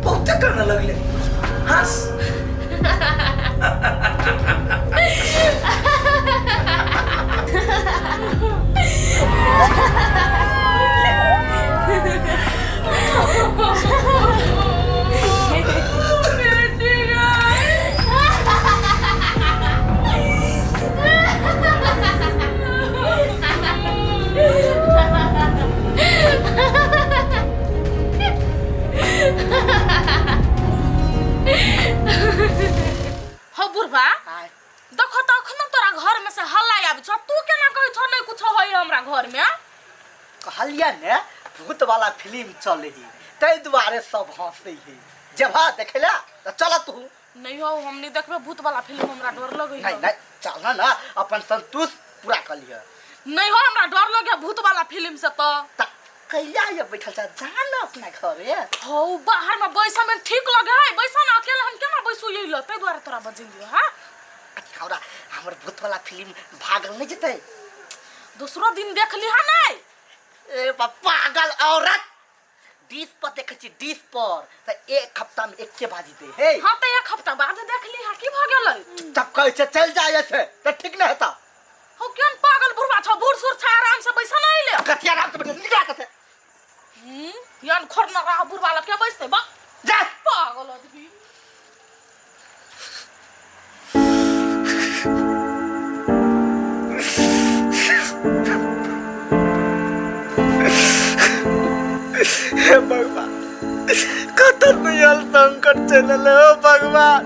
बहुत कान लगले हंस। हौ बुढ़वा देखो तो अखनो तोरा घर में से हल्ला आबै छौ, तू केना कहै छौ नहीं कुछ होय हमरा घर में? कहलियै ने भूत वाला फिल्म चले है, ताहि दुआरे सब हंसै है। जेबहा देखै ला तऽ चल तू। नहीं हो, हम नहीं देखबे भूत वाला फिल्म, हमरा डर लगै नहीं नहीं चल ना, ना अपन संतोष पूरा कर लिह। नहीं हो, हमरा डर लगे भूत वाला फिल्म से। तो कैला ये बैठल छ, जा ना अपना घरे। हौ बाहर में बैसा में ठीक लगे है, बैसा ना अकेले हम केना बैसू यही ताहि दुआरे तोरा बजेलियो। हां हमरा हमर भूत वाला फिल्म भागल नहीं जेतै। दूसरो दिन देख लिहा नहीं। ए पागल औरत, डिश पर देखै छी, डिश पर त एक हफ्ता में एके बाजी दे हे। हां त एक हफ्ता बाद देख लिहा की भ गेलै? तब कहै छै चल जा ऐसे त ठीक न हेता। हौ केहन पागल बुढ़वा छौ, बूढ़ सूढ़ छै, आराम से बैसा नहीं ले। कथी आराम से बैठल निकला कथे? यान खोर न रहा बुढ़वा लग के बैसते बा जा पागल आदमी। चलि एलै। ओ भगवान,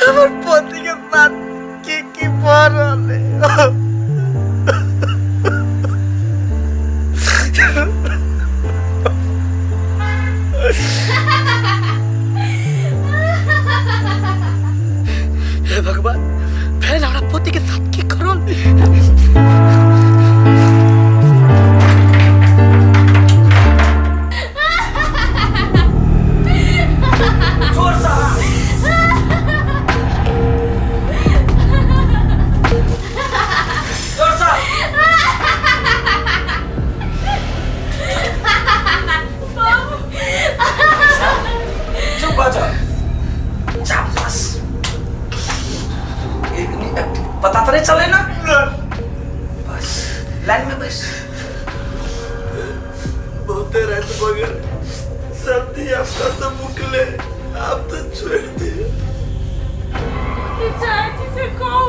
हमर पोती के साथ की की भऽ रहल है? हे भगवान, फेर हमरा पोती के साथ की करल? जोर से जोर से। चुप हो जाओ। शाबाश। एक नहीं, पता तो नहीं चले ना, बस लाइन में बस। बहुते रात मगर सब धिया पुता सब मुकले, आप तो छोड़ दिए। चाची से कहू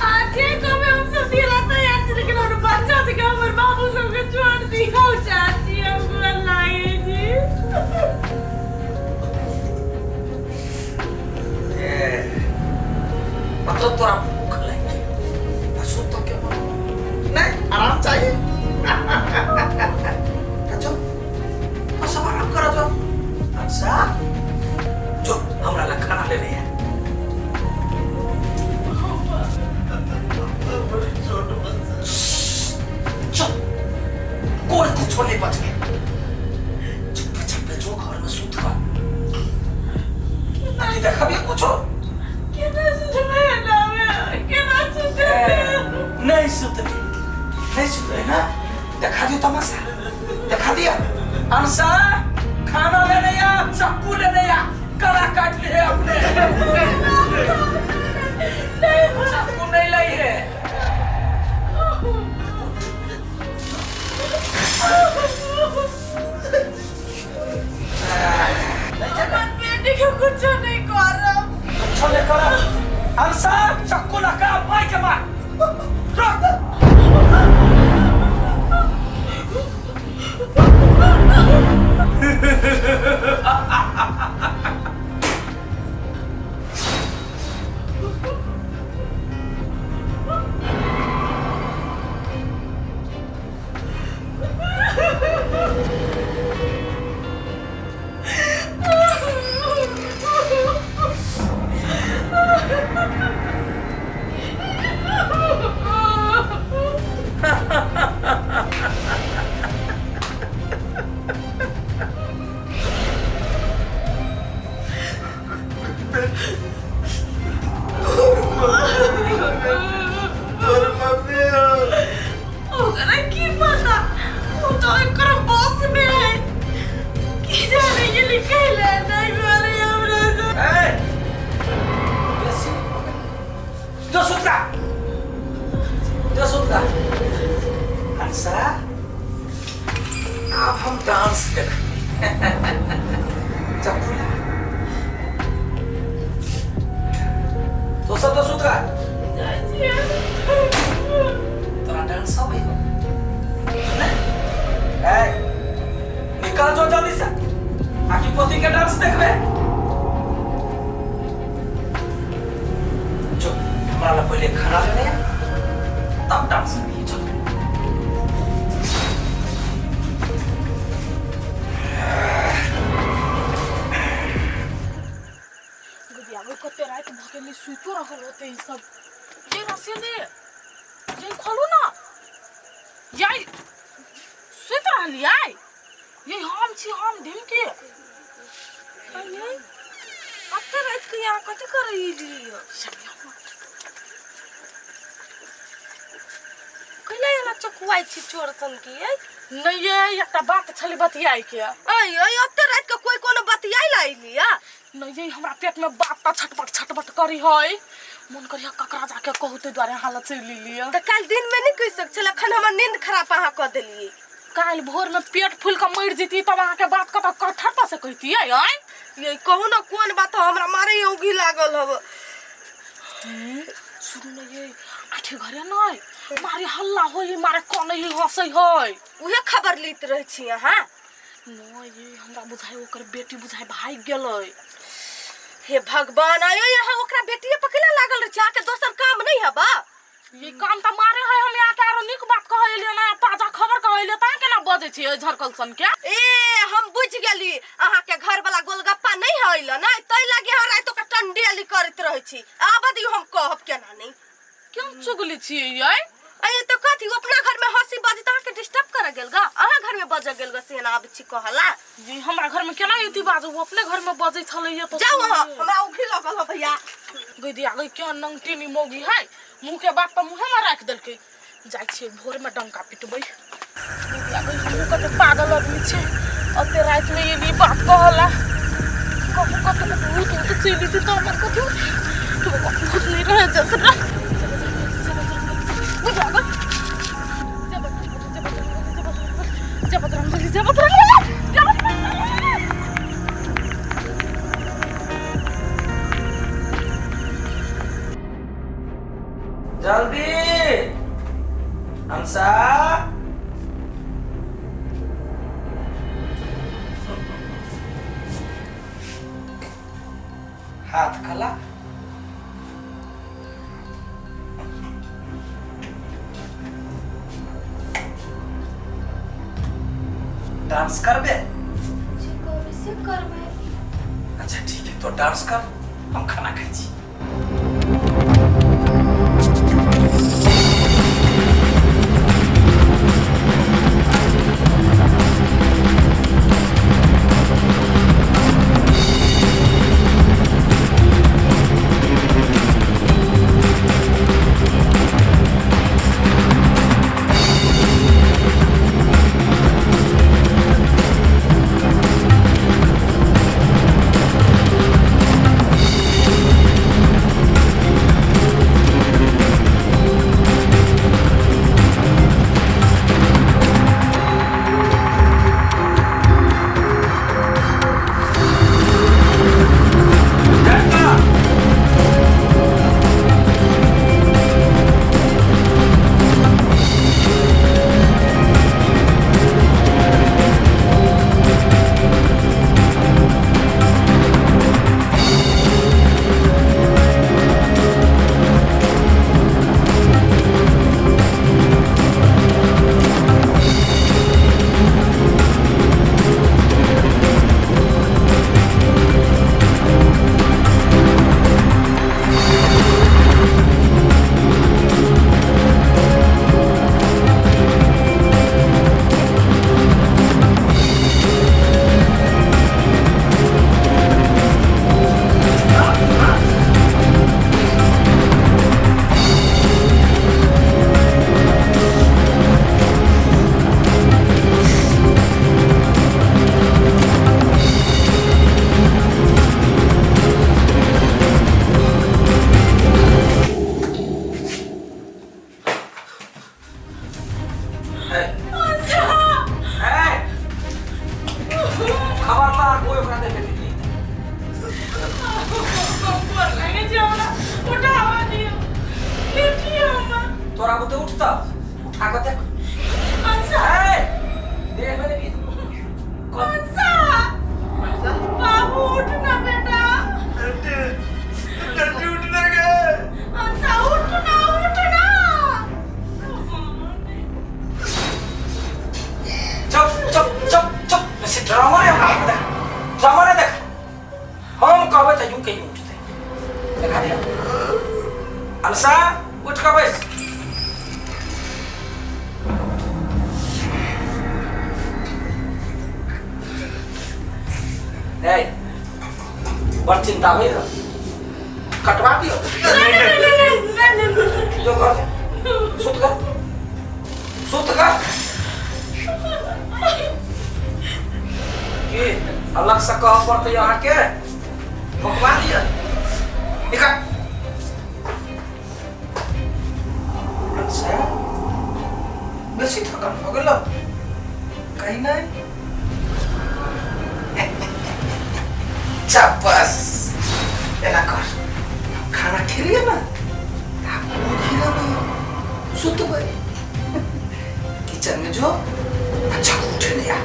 आज ये कभी हम सब दिला तैयार छी, लेकिन हमर बच्चा से हमर बाबू सबके छोड़ दियो चाची, हमको लागे जी। ए, मतलब तोरा भूख लागि गेल आ सुत के मन नहीं, आराम चाहिए। अच्छा, तो सब आराम करो जो। अच्छा, जो हमरा ला खाना लेने है। बड़ी छोट बच्चा। चुप, कोई कुछ नहीं बच गया। चुप चुप जो घर में सुत का नहीं देखा भी कुछ हो। केना सुतबै एनामे, केना सुतबै? नहीं सुतबे, नहीं सुतबे ना, देखा दियो तमाशा देखा दिया। अंसा खाना लेने या चाकू लेने या गला काट लिए अपने। चाकू नहीं लाई है। हमर बेटी के कुछो नहीं करब। कुछ नहीं करब। अंसा चाकू लगा मार के मार। रुक। तोर मम्मी हो। ओकरा की पता, ओ तो एकर बस में है की जाने के लिखे ले नहीं मारे हमरा से। ए, बेसी जो सुतरा, जो सुतरा। अंसा अब हम डांस देखते। चप्पू ला। तो सब तो सुतरा। तोरा डांस आबै हो नहीं? ए, निकल जो जल्दी से, आखिर पोती के डांस देखबे। जो हमरा ला पहले खाना लेने आ, तब डांस करिए। चल। गुदिया वो कते राति भऽ गेलै, सुतियो रहल होतै ई सब। ये रस्सी दे, ये खोलू ना। ये सुति रहलियै? ये हम छी, हम ढिमके। अते राति के यहाँ कथी करै एलियै? कैला एना चकुआइ छी चोर सन के? नहीं ये एकटा बात छलै बतियाइ के। ऐ ऐ अते राति के कोई कोनो बतियाइ ला एलियै? नहीं ये हमरा पेट में बात त छटपट छटपट करी है, मन करिया ककरा जाके कहू, ताहि दुआरे हालत चलि लिअ। तऽ काल्हि दिन में नहि कहि सक छलै, अखन हमर नींद खराब अहाँ कऽ देलियै। काल्हि भोर में पेट फूल के मरि जैती तब अहाँके बात कतऽ कठर से कहितियै? आँय ये कहू ना कोन बात हो, हमरा मारे औंघी लागल हब। सुनू ने ये आठे घरे नहीं मारे हल्ला होई, मारे कनै है, हंसै है। उहे खबर लैत रहै छी अहाँ? नहीं ये हमरा बुझाइ ओकर बेटी बुझाइ भागि गेलै। हे भगवान, आयो यहाँ ओकरा बेटिए पकड़े लागल रहे छै, अहाँके दोसर काम नहीं है बा? ये काम त मारे है, हम यहाँ के आरो नीक बात कहै एलियै ना, ताजा खबर कहै एलियै, तहाँ केना बजै छियै झरकल सन के? ए हम बुझ गेली, अहाँके घर वाला गोलगप्पा नहीं है अइल ना, तै लागी अहाँ राति के टंडेली करैत रहै छी। आब दियौ हम कहब केना नहीं। क्यों चुगली छियै यै? अरे तो कथी अपना घर में हंसी बाजी त अहाँके डिस्टर्ब कर गेल गा, अहाँ घर में बज गेल गा से ना आबै छी कहला। ये हमरा घर में केना एती बाजू, वो अपने घर में बजै छलैया त। जाउ अहाँ, हमरा उघी लगल है भैया। गई दिया गई क्यों नंगटीनी मौगी है, मुँह के बात त मुँहे में राखि देलकै। जाइ छियै भोर में डंका पिटबै। गई दिया गई हमहूँ कते पागल आदमी छियै, ओते राति में एली बात कहला, कहू कते भूत ऊत चलि जेतै त हमर कथी भूत नहीं रहे जैसे ना। जल्दी अंसा, हाथ खला। डांस करबे? जे कहबै से करबै। अच्छा ठीक है, तो डांस कर, हम खाना खाइ छी। खबरदार कोई ओकरा देखे नहीं। तोरा बुते उठता, उठा के देख। ए देख मैंने भी कौन सा बाबू उठना बेटा, उठना गे अंसा, उठना उठना। चुप चुप चुप चुप, ऐसे ड्रामा रे हमरा देख, ड्रामा रे देख। हम कहबै त यूं कहीं उठते, देखा दिया। अंसा उठ के बैस। ए बड़ चिंता होई न, कटवा दियो। नहीं जो कर, सुत कर, सुत कर। की अलग से कह पड़ते यहाँ के भोकवा दिया। निकाल। अच्छा बेसी थकान हो गेलो कहीं नहीं। चापस एना कर, खाना खेलिए ना, सुतबै। किचन में जो अच्छा उठे नहीं आ।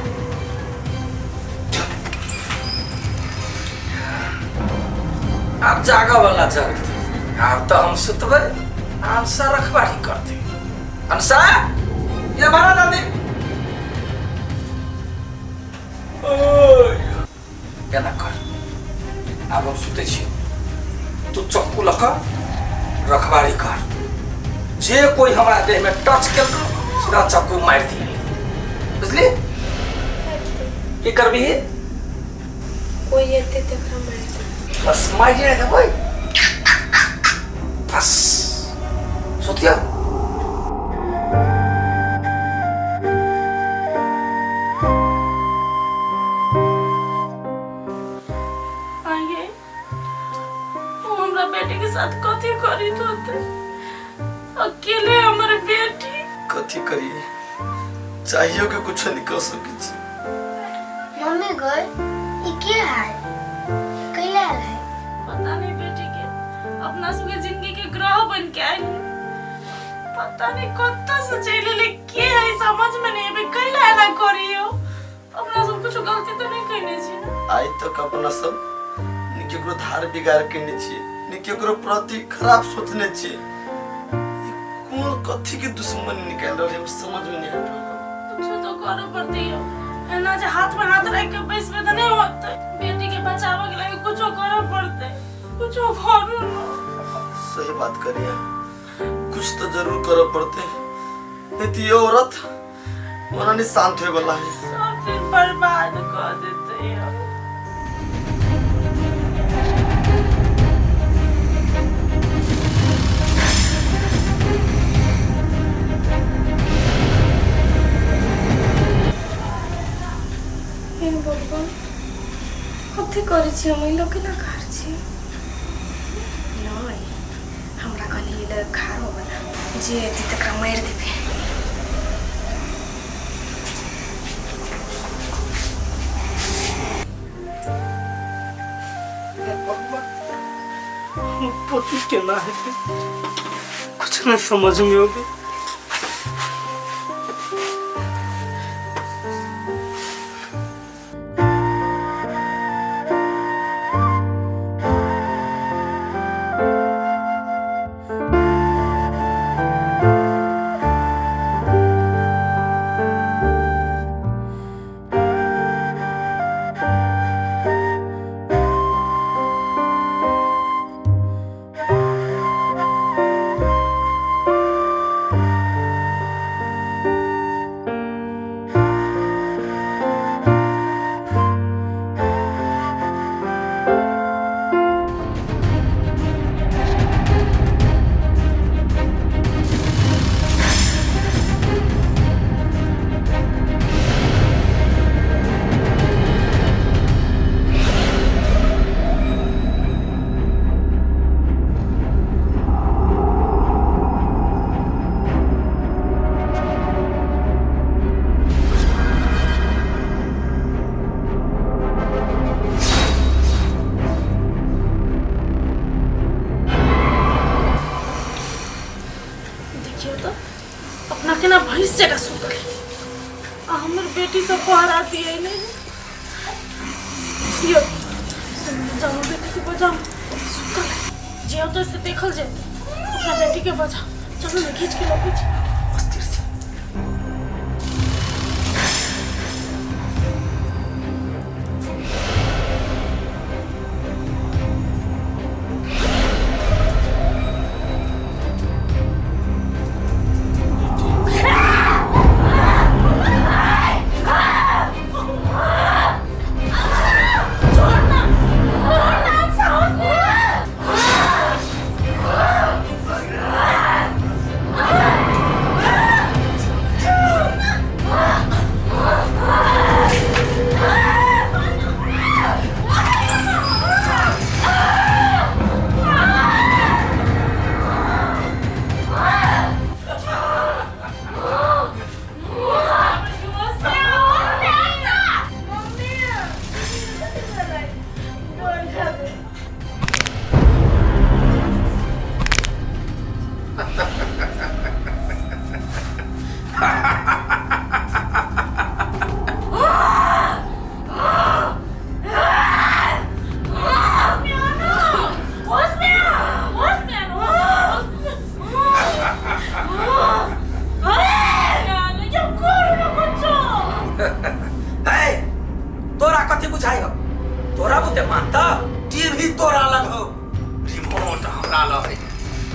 आब जागऽ वाला जगतै, आब तऽ हम सुतबै, अनसा रखबारी करतै। अनसा ये मारा दादी। एना कर, आब हम सुतै छी, तू चक्कू लऽ कऽ रखबारी कर, जे कोई हमरा देह में टच केलको सीधा चक्कू मारि दिए, बुझली? की करबी? कोई एते तकरा मारि देबै। बस मारि देबै, बस सुतिया। आगे वो हमरा बेटी के साथ कथी करी होते, अकेले हमर बेटी। कथी करिए, चाहियो के कुछ नहीं कर सकै छी। मम्मी गई ई के है, कैला आयल है? पता नहीं बेटी के अपना सबके जिंदगी के ग्रह बन के आयल है, पता नहीं कत्ता से चलि एलै, के है समझ में नहीं आबे, कैला एना करियो? अपना सब कुछ गलती तो नहीं कइने छी ना? आइ तक अपना सब ने केकरो धार बिगाड़ केने छियै, ने केकरो प्रति खराब सोचने छियै। ई कोन कथी के दुश्मन निकालि रहल है, हम समझ में नहीं आबि रहल। कुछ तो करे पड़ते हो, एना जे हाथ में हाथ रख के बैसबे त नहीं होते, बेटी के बचावे के लिए कुछो करे पड़ते, कुछो करू ना। सही बात करिए, कुछ तो जरूर करे पड़ते, नहीं तो ये औरत ओना नहीं शांत होए वाला है, सब दिन बर्बाद कर देते हो। हे भगवान, कथी करै छी हम? ई लोग केना खार छी? नहीं, हमरा कहली ई लोग खारो वाला जे एती तकरा मारि देबै। पति केना हेतै कुछ नहीं समझ में अबै। देखियो तो अपना केना भैंस जगह सुतल आ हमर बेटी सब पहरा दिए नहीं। यो जाओ बेटी के बजाओ, सुतल है जे होते से देखल जाए, अपना बेटी के बजाओ, चलो ना खींच के लो पीछे। अस्थिर से छोड़ना।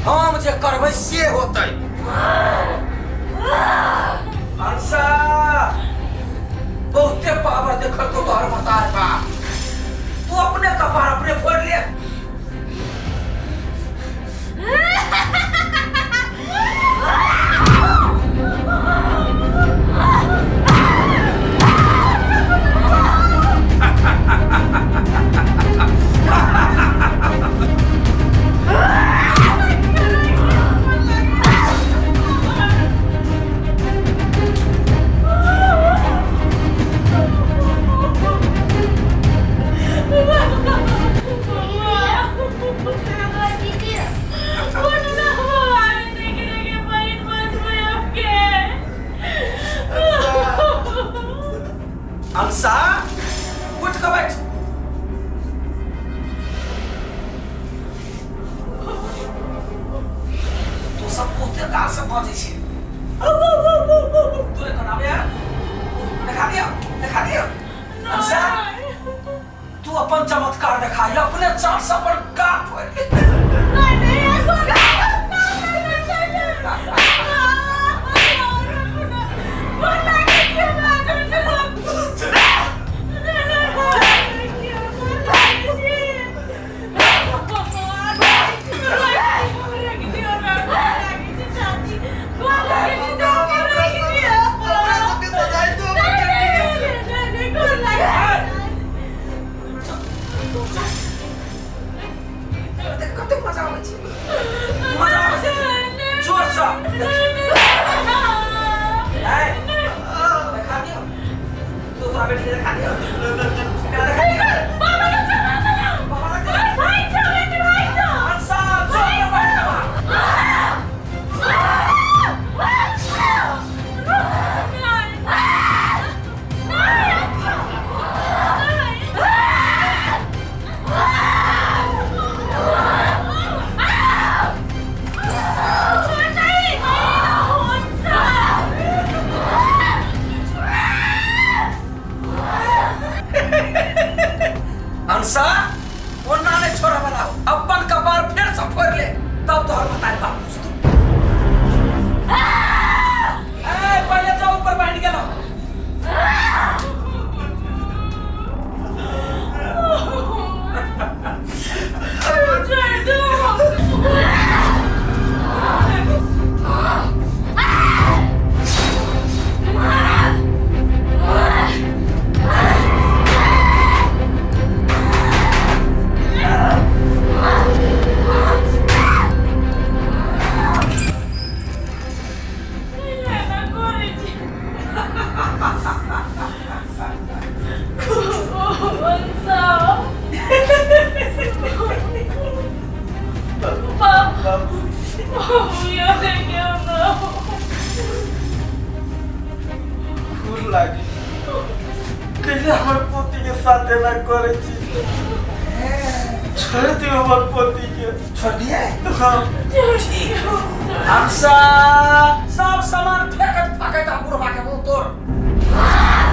हम जे करबै से होतै। अंशा बहुते पावर देखल को तोहर मतार बा, तू अपने कपार अपने फोड़ ले। अंशा उठ के बैठ। तू सब बहुते गाल से बजै छै। तोरे कोना आबैया? देखा दियौ, देखा दियौ। अंशा तू अपन चमत्कार देखा, अपने चाल से अपन गाल फोड़ि ले। कतेक मजा आबै छै, मजा आबै छै जोरसँ। देखा दियौ, तू तोरा बेटीके देखा दियौ, एकरा देखा दियौ। अंशा जोरसँ बैठ जा। अंशा ओना नहीं छोड़ा वाला हो, अपन कपार फिर से फोड़ ले तब तोहर बताए बाप पूछतू। ए पहले जाओ ऊपर बैठ गेलो। खुर लागी कैले हमर पोती के साथ एना करै छी? छोड़ दियौ हमर पोती के। छोड़ दिए? हाँ। ठीक। अंशा सब सामान फेंकत फाकत आ बुढ़वा के मुंह तोड़। Ah!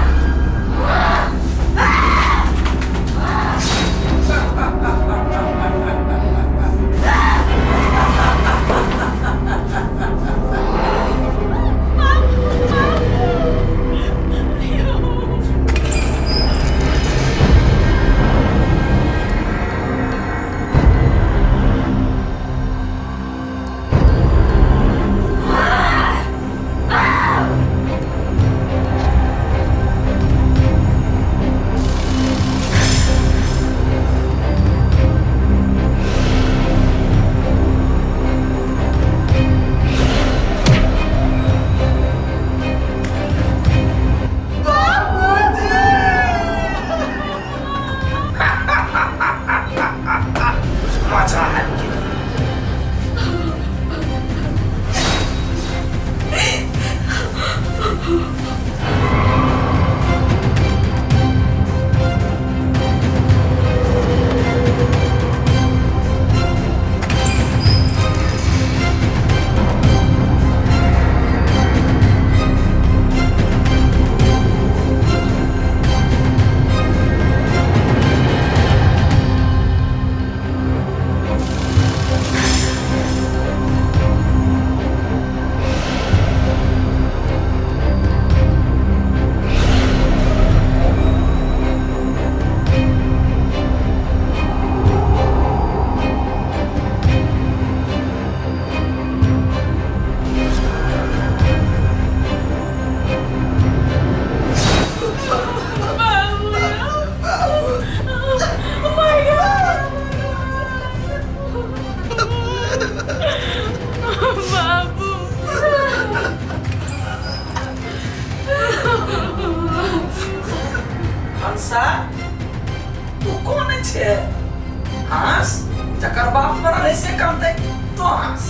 तो हंस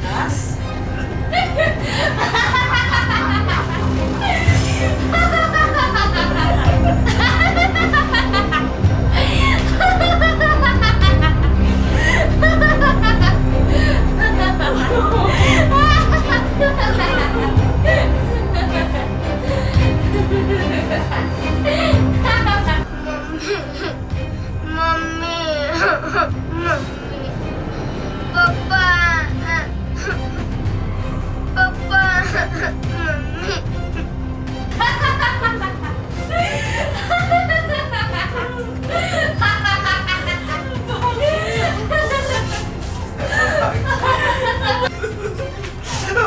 हंस। Mummy mummy papa papa mummy.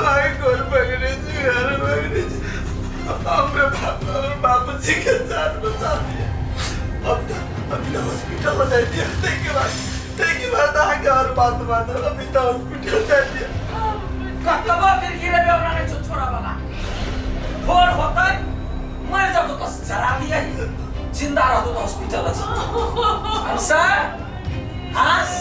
भाई गोर पकड़े छी घर पकड़े छी, हमरे बाप हमरे बाबूजी के जान बचा दिए। अब तो अभी तो हॉस्पिटल जाए दिया। देख के बाद आगे और बात मानो, अभी तो हॉस्पिटल जाए दिया। कतबो फिर गिरे बे ओना नहीं छोड़ा वाला भोर होतै मर जब तो जरा दिया ही, जिंदा रहतो तो हॉस्पिटल अछि। हंसा हंस।